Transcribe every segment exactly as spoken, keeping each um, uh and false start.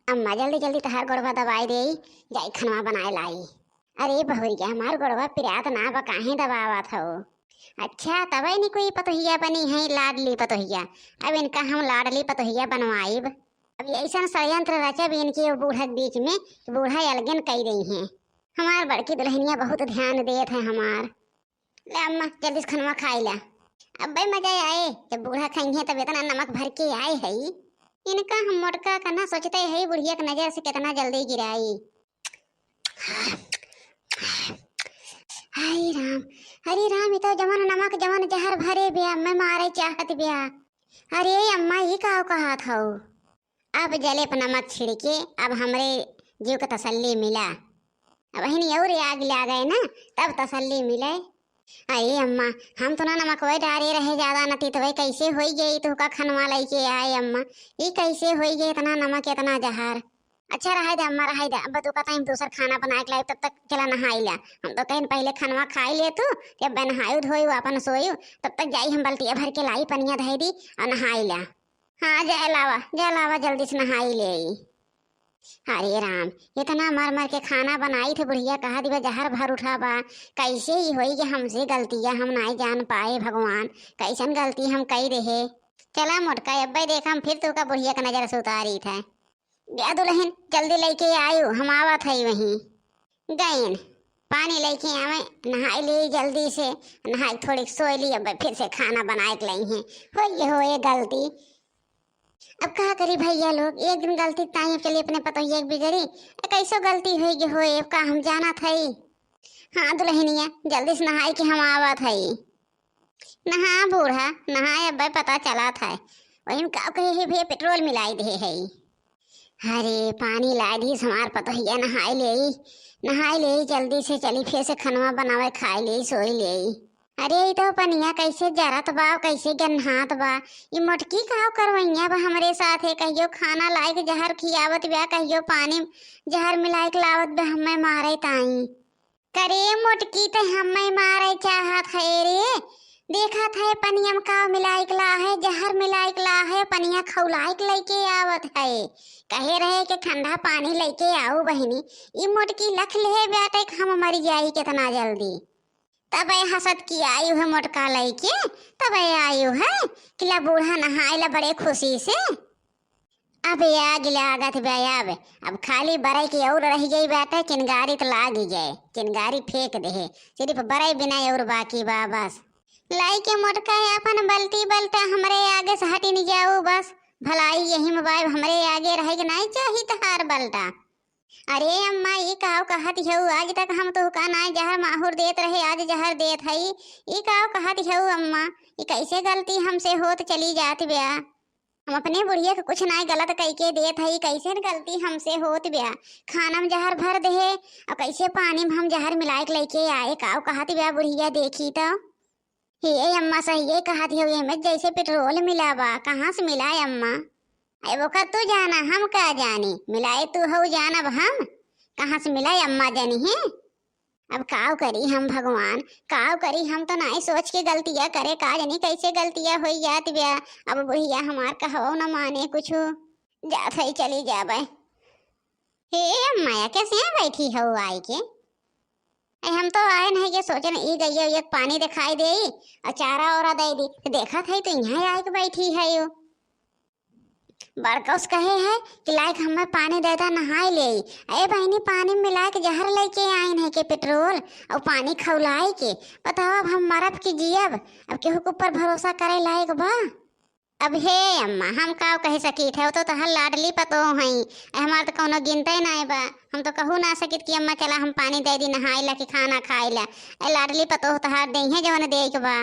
अम्मा, जल्दी जल्दी तहार गोड़वा दबाई देई, जाई खनवा बनाए लाई। अरे बहुरिया, हमार गोड़वा पिरात ना बा, काहे दबावत हौ? अच्छा, तबै नी कोई पतोहिया बनी है, लाडली पतोहिया। अब इनका हम लाडली पतोहिया बनवाइब। अब ऐसन षड्यंत्र रचब इनके बूढ़ा के बीच में कि बूढ़ा अलगन कई रही हैं। हमार बड़की दुल्हनिया बहुत ध्यान देत है हमार। ले अम्मा, जल्दी से खनवा खाई ला। अब्बे मजा आए, जब बूढ़ा खाई है तब इतना नमक भर के आए है। इनका हम मोटका करना सोचते है, बुढ़िया के नजर से कितना जल्दी गिराई। हाय राम, हरे राम, ई तो जवन नमक, जवन जहर भरे ब्या, मैं मारे चाहत ब्या। अरे अम्मा, ई का कहत हौ? अब जले प नमक छिड़के, अब हमरे जीव के तसल्ली मिला। अब हिनी और आग लागे ना, तब तसल्ली मिले। अरे अम्मा, हम तो ना नमकवे डारे रहे ज्यादा, न तितवे कैसे होई गई, तू का खनवा लइके आए अम्मा, ई कैसे होई गई इतना नमक, इतना जहर? अच्छा, रहाई दे अम्मा, रहाई दे। अब तू का टाइम दूसर खाना बनाए के लाई, तब तक चला नहाई ला। हम तो कहीं पहले खनवा खाई ले तू, जब नहायु धोयु, अपन सोयु, तब तक जाई हम बल्टिया भर के लाई, पनिया धई दी और नहाई ला। हाँ, जा लावा, जा लावा, जल्दी से नहाई ले। अरे राम, इतना मर मर के खाना बनाई थे बुढ़िया, कहा दिबा जहर भर उठा बा। कैसे ही होई कि हमसे गलतिया हम नाई जान पाए भगवान, कैसन गलती हम कई रहे। चला मोटका, अब्बे देखा हम फिर तू का बुढ़िया का नजर से उतारी थे। ब्या दुल्हन, जल्दी लइके आयु, हम आवत हई वहीं। गइन, पानी लइके आवे, नहाई ली जल्दी से, नहाई थोड़ी सोई ली, अब फिर से खाना बनाए के लई हैं। होई होए गलती, अब का करी भैया लोग, एक दिन गलती ताई चली अपने पतोहिया के बिगड़ी, कैसो गलती होई गई होए, अब का हम जानत हई। हाँ दुल्हनिया, जल्दी से नहाई के हम आवत हई। नहा बूढ़ा, नहा, अब्बे पता चलत है। वही में का कहे है भैया, पेट्रोल मिलाई दे है। अरे पानी लाई दी हमार पतोहिया, नहाई ले, नहाई ले जल्दी से, चली फिर से खनवा बनावे, खाई ले, सोई ले। अरे ई तो पनिया कैसे जरत बा, कैसे गन्हात बा। ई मोटकी का करवैया बा हमरे साथ है, कहियो खाना लाई के जहर खियावत बा, कहियो पानी जहर मिलाई के लावत बा, हमें मारे ताई। करे मोटकी, ते हम्मे मारे चाहत है रे। देखत है पनिया में का मिलाइक ला है, जहर मिलाइक ला है, पनिया खौलाइक लइके आवत है। कहे रहे कि ठंडा पानी लइके आऊ बहिनी, ई मोटकी लख लेहे बाटे कि हम मर जाई कितना जल्दी। तबे हंसत की आयु है मोटका लइके, तबे आयु है कि ला बूढ़ा नहाए ला बड़े खुशी से। अब आग लागत बा, अब, अब खाली बरई के और रह गई बाटे, चिनगारी त लाग गए, चिनगारी फेंक दे, सिर्फ बरई बिना और बाकी बा बस। लाई के मोटका अपन बल्टी बल्टा हमरे आगे से हटिन जाऊ बस, भलाई यही में बा, हमरे आगे रहे के नाई चाही तहार बल्टा। अरे अम्मा, ई काव कहत हऊ? आज तक हम तोहका नाई जहर माहुर देत रहे, आज जहर देत हई। ई काव कहत हऊ अम्मा? ई कैसे गलती हमसे होत चली जात ब्या? हम अपने बुढ़िया के कुछ नाई गलत कइके देत हई, कैसे गलती हमसे होत ब्या? खाना में जहर भर देहे और कैसे पानी में हम जहर मिलाए के लइके आए? काव कहत ब्या बुढ़िया, देखी तो। हे अम्मा, सही कहत हऊ, एमे जैसे पेट्रोल मिला बा। कहाँ से मिला है अम्मा? अब ओकर तू जाना, हम का जानी, मिलाए तू हऊ जानब हम, कहाँ से मिला है अम्मा जानी है। अब काव करी हम भगवान, काव करी हम, तो नाई सोच के गलतिया करे, का जानी कैसे गलतिया होई जात ब्या। अब बुढ़िया हमार कहवो न माने कुछ, जात हई चली जाबे। हे अम्मा, या कैसे बैठी हऊ आई के? ए, हम तो आए नहीं के सोचन ई गइया एक पानी दिखाई देई और चारा ओरा दे दी, तो देखत है तो यहाँ आए के बैठी है यो। बड़कौस कहे है कि लाइक हमें पानी दे दा, नहाए ले। ए बहनी, पानी में मिला के जहर लेके आइन है के पेट्रोल और पानी खौलाए के। बताओ, अब हम मरब कि जियब? अब केहू के ऊपर भरोसा करे लायक बा? अब हे अम्मा, हम काव कह सकित है, वो तो तोहर लाडली पतोह हई। ए, हमार तो कौनो गिनते नाई बा। हम तो कहू ना सकित कि अम्मा चला हम पानी दे दी नहाए ला कि खाना खाए ला। ए, लाडली पतोह तोहार देइहे जवन देइ के बा।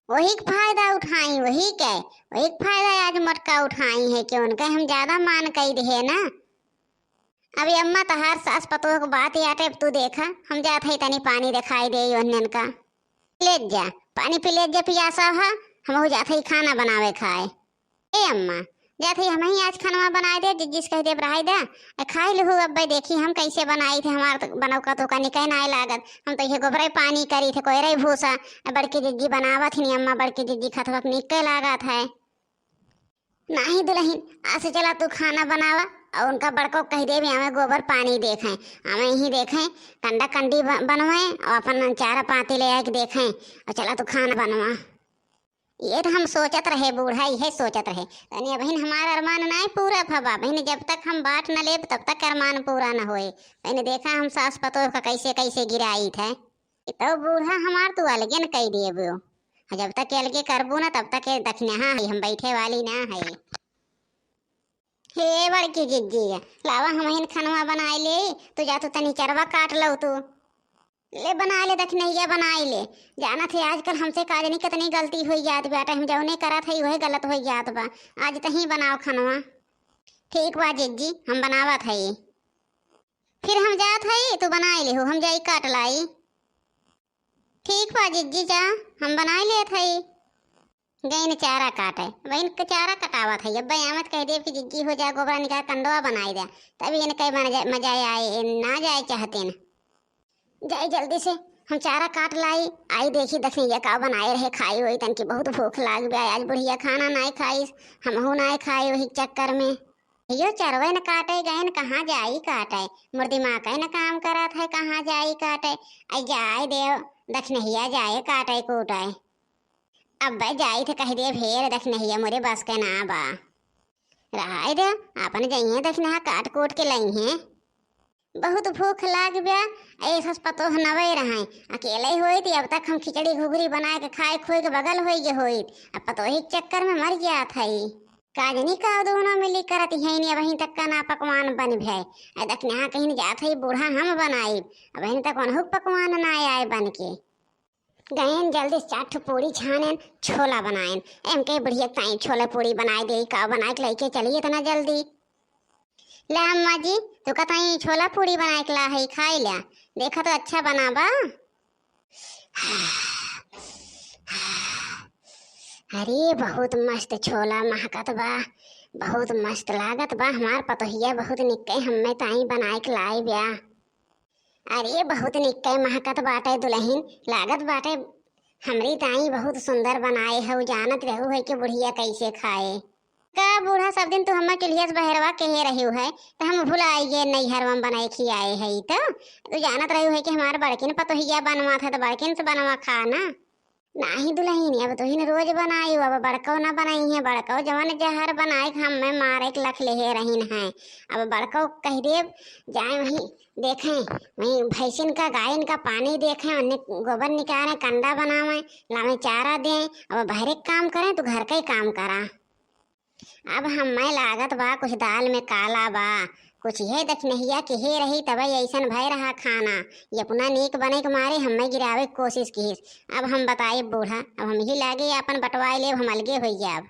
वही के फायदा उठाई, वही के, वही के फायदा आज मोटका उठाई है कि उनके हम ज्यादा मान कई दिहे ना। अभी अम्मा तोहार सास पतोह के बात आटे, अब तू देखा, हम जात है तनी पानी दिखाई दे ओहनन का। ले जा, पानी पी ले जा, पियासा है, हम हो जात है खाना बनावे खाए। ए अम्मा, जात है हम ही आज खानवा बनाए दे, जिज्जी से कह दे बनाए दे, ए खाई लहू अब्बे, देखी हम कैसे बनाई थे, हमार तो बनौका तो का निकै नाय लागत, हम तो ये गोबरे पानी करी थे, कोयरे भूसा, ए बड़की जिज्जी बनावत ही नहीं अम्मा, बड़की जिज्जी खतवक निकै लागत है। नाही दुल्हन, आज से चला तू खाना बनावा, और उनका बड़को कहि देबे, आवे गोबर पानी देखे, आवे यहीं देखे, कंडा कंडी ब-, बनवे और अपन चारा पाती ले आके देखे, और चला तू खाना बनवा। ये तो हम सोचत रहे, बूढ़ा इहे सोचत रहे। तनी अबहिन हमार अरमान नाय पूरा भवा, बहिन जब तक हम बाट न लेब तब तक अरमान पूरा न होए। बहिन देखा हम सास पतोह का कैसे कैसे गिराई थे। तो बूढ़ा हमार तू अलगे न कई देबो। जब तक अलगे करबो ना तब तक ये दखिनहा है, हम बैठे वाली ना है। हे बड़की जिज्जी, लावा हमहिन खनवा बनाए ले, तू जा तू तनी चरवा काट लो तू। ले बनाए ले दखिनहिया बनाए ले। जानत है आजकल हमसे का जानी कितनी गलती होई जात बाटे, हम जौने करत हई वही गलत होई जात बा। आज तही बनाओ खनवा। ठीक बा जिज्जी, हम बनावत हई। फिर हम जात हई, तू बनाए ले हो, हम जाई काट लाई। ठीक बा जिज्जी, जा, हम बनाए लेत हई। गईन चारा काटे, बहिन के चारा कटावत है। अब आवत कह देब कि जिज्जी हो जा, गोबरा निकाल कंडवा बनाई दे, तब इनके मजा, मजा आए, ये ना जाए चाहते न। जाई जल्दी से, हम चारा काट लाई, आई देखी दखिनहिया का बनाए रहे, खाई होई तनकी, बहुत भूख लाग बा, आज बुढ़िया खाना नाय खाइस, हमहू नाय खाई वही चक्कर में। यो चरवे न काटे गए न कहाँ जाई काटे, मोर दिमाग न काम करत है कहाँ जाई काटे, आई जाए देव दखिनहिया जाए काटे कूटे। अब्बे जाई थे कह दे, "भेर दखिनहिया मोरे बस के ना बा।" रहाई दे, आपन जइहें दखिनहा काट कूट के लइहें। बहुत भूख लाग बा, ए सस पतोह नवे रहे, अकेले होइत, अब तक हम खिचड़ी घुघरी बनाए के खाए खोए के बगल होई गे होइत, अब पतोही के चक्कर में मर जात हई। काजनी का दोनों मिली करत हैं, अबहीं तक का ना पकवान बन भे। ए दखिनहा कहीं जात हई, बूढ़ा हम बनाई, अबहीं तक उनहु पकवान ना आए बन के। गएन जल्दी से चार ठो पूड़ी छानेन, छोला बनाएन। एम के बुढ़िया के ताई छोला पूड़ी बनाए दे, का बनाए के लइके चली इतना जल्दी। ले अम्मा जी, तू का ताई छोला पूड़ी बनाए के ला है, खाई ल्या। देखा तो अच्छा बना बा। अरे बहुत मस्त छोला महकत बा, बहुत मस्त लागत बा। हमार पतोहिया बहुत निक्के हम्मे ताई बनाए के लाई ब्या। अरे बहुत निक्के महकत बाटे दुलहिन, लागत बाटे हमरी ताई बहुत सुंदर बनाए हउ, जानत रहू है कि बुढ़िया कैसे खाए। का बूढ़ा सब दिन तू हम्मे के लिए बहरवा कहे रही है, त हम भुलाई गए नैहरवा में बनाए खियाए है। त तू जानत रहू है कि हमार बड़किन पतोहिया बनवा था, त बड़किन से बनवा खा ना। नाही दुलहिन, अब तुहिन रोज बनाई, अब बड़कौ ना बनाई है, बड़कौ जवन जहर बनाए के हम्मे मारे के लख लेहे रहिन है। अब बड़कौ कह देब, जाए वहीं देखें, वहीं भैंसिन का गायन का पानी देखें, उन्हें गोबर निकालें, कंडा बनावें, लावें चारा दें, अब बहरे के काम करें तो घर का ही काम करा। अब हम्मे लागत बा कुछ दाल में काला बा, कुछ इहे दखिनहिया किहे रही तबे ऐसन भय रहा खाना। ये अपना नीक बने के मारे हम्मे गिरावे के कोशिश किहिस। अब हम बताई बूढ़ा, अब हम ही लागे आपन बटवाई लेब, हम अलगे होई जाब।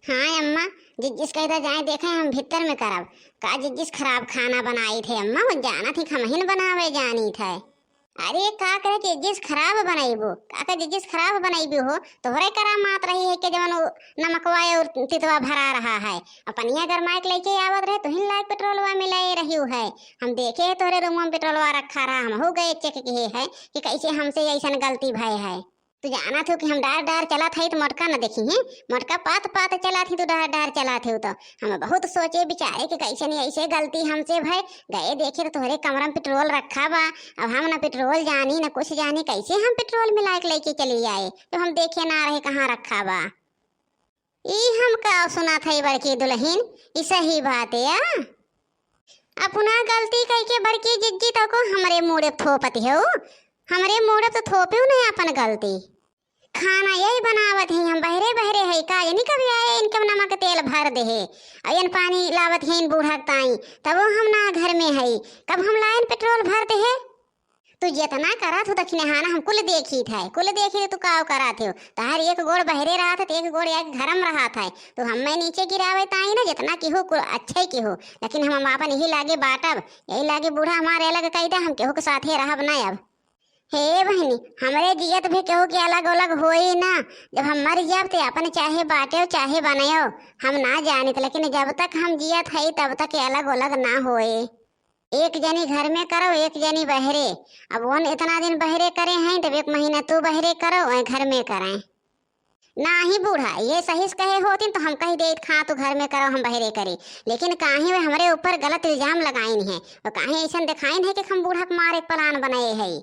हाँ अम्मा, जिज्जिस कहता जाए देखे हम भीतर में करब। का जिज्जिस खराब खाना बनाई थे अम्मा, वो जाना थी हमहिन बनावे जानी थे। अरे का करे जिज्जिस खराब बनैबू, का करे जिज्जिस खराब बनैबू हो, तोहरे करा मात रही है कि जवन उ नमकवा और तितवा भरा रहा है। अब पनिया गरमाए के लेके आवत रहे, तुहिन लाग पेट्रोलवा मिलाए रही है। हम देखे है तोहरे रूमवा में पेट्रोलवा रखा रहा, हम हो गए चेक किहे है कि कैसे हमसे ऐसन गलती भय है। तू जानत हो कि हम डार डार चलत हई तो मोटका न देखी है, मोटका पात पात चलत ही, तू डार डार चलत हो तो हम बहुत सोचे विचारे कि कैसे नहीं ऐसे गलती हमसे भय। गए देखे तो तोहरे कमरा में पेट्रोल रखा बा, अब हम ना पेट्रोल जानी ना कुछ जानी, कैसे हम पेट्रोल मिला के लेके चली आए जब हम देखे ना रहे कहाँ रखा बा। ई हम का सुनत हई बड़की दुलहिन, ई सही बात या? अपना गलती कह के बड़की जिज्जी तको हमरे मूड़े थोपत हो, हमरे मूड़े तो थोपे नहीं अपन गलती। खाना यही बनावत ही हम, बहरे बहरे है का, यानी कभी आए इनके नमक तेल भर दे है, और यन पानी लावत है इन बूढ़ा के ताई, तब वो हम ना घर में है, कब हम लाइन पेट्रोल भर दे है। तू जितना करत हो दखिनहाना हम कुल देखी थे, कुल देखी थे तू काव करत हो। तहार एक गोड़ बहरे रहत है, एक गोड़ एक घर में रहत है। तू हमें नीचे गिरावे ताई ना, जितना की हो कुल अच्छे की हो, लेकिन हम अपन यही लागे बाटब, यही लागे बूढ़ा हमारे अलग कह दे, हम केहू के साथे रहब ना अब। हे बहिनी, हमरे जियत भी केहू के अलग अलग होई ना। जब हम मर जाब ते अपन चाहे बाटे चाहे बनायो, हम ना जानित, लेकिन जब तक हम जियत हई तब तक ये अलग अलग ना होए। एक जनी घर में करो, एक जनी बहरे। अब वन इतना दिन बहरे करे हैं, तब एक महीना तू बहरे करो, वह घर में करें। नाही बूढ़ा, ये सही से कहे होतिन तो हम कहि देइत, "खा तू घर में करो, हम बहरे करी।" लेकिन काहे वे हमरे ऊपर गलत इल्जाम लगाइन है और काहे ऐसन देखाइन है कि हम बूढ़ा के मारे के plan बनाए है।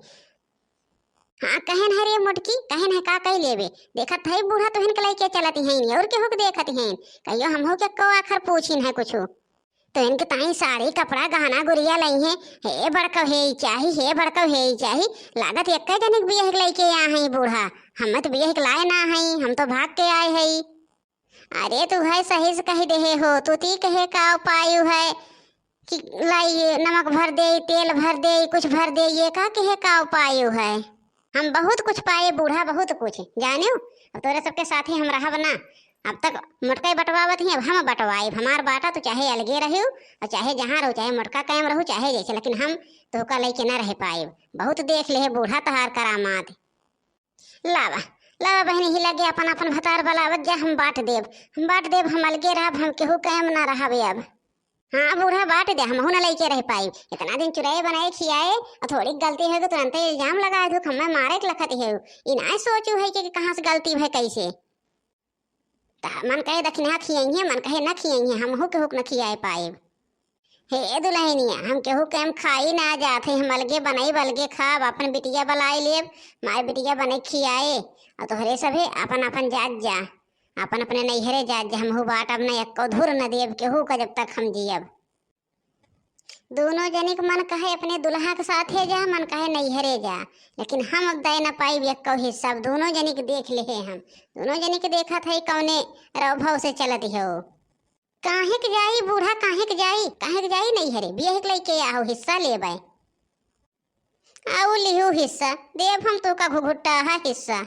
हाँ, कहेन है रे मोटकी, कहेन है का कहि लेबे? देखत है बूढ़ा तुहिन के लइके चलत हैं और केहू के देखत हैं। कहियो हमहू के को आखिर पूछिन है कुछु। तो इनके ताई साड़ी, कपड़ा, गहना, गुरिया लई हैं। हे बड़कव हे ई चाही, हे बड़कव हे ई चाही। लागत एक्के जने के बियाह के लइके आ हैं बूढ़ा। हम तो बियाह के लाए ना हैं, हम तो भाग के आए हैं। अरे तू है सही से कहि देहे हो, तू ती कहे का पायु है कि लाई ये नमक भर दे, तेल भर दे, कुछ भर दे, ये का कहे का पायु है? हम बहुत कुछ पाए बूढ़ा, बहुत कुछ। जानियो, अब तोरे सबके साथे हम रहब ना। अब तक मोटका बटवावत ही, अब हम बटवाइब। हमार बाटा तो चाहे अलगे रहियो और चाहे जहाँ रहो, चाहे मोटका कायम रहो, चाहे जैसे, लेकिन हम तोहका लइके ना रह पाइब। बहुत देख ले बूढ़ा तहार करामात। लावा, लावा बहनी, ही लगे अपन अपन भतार बलावत जा, हम बाट देब, हम बाट देब, हम अलगे रहब, हम केहू कायम ना रहब अब। हाँ बूढ़ा, बाट दे, हमहू ना लइके रह पाइब। इतना दिन चुराए बनाए खियाए और थोड़ी गलती होगी तुरंते इल्जाम लगाए दू, हमें मारे के लखत है। ई ना सोचू है कि, कि कहाँ से गलती भय कैसे। त मन कहे दखिनहा खियइहें, मन कहे न खियइहें, हमहू केहू के न खियाए पाएब। हे दुलहिनिया, हम केहू के हम खाई ना जात है, हम अलगे बनाइब, अलगे खाब, अपन बिटिया बलाई लेब, मारे बिटिया बने खियाए, और तोहरे सभे अपन अपन जात जा, अपन अपने नैहरे जात जा, हमहू बाट अब न एक्को धुर न देब केहू का जब तक हम जियब। दोनों जनी के मन कहे अपने दुल्हा के साथे जा, मन कहे नैहरे जा, लेकिन हम अब दे न पाइब एक्को हिस्सा। अब दोनों जनी के देख लेहे हम, दोनों जनी के देखत है कौने रौभव से चलत हो। काहे के जाई बूढ़ा, काहे के जाई, काहे के जाई नैहरे, बियाह के लइके आहो, हिस्सा लेबै। आऊ लिहू हिस्सा, देब हम तोका घुघुट्टा हा हिस्सा।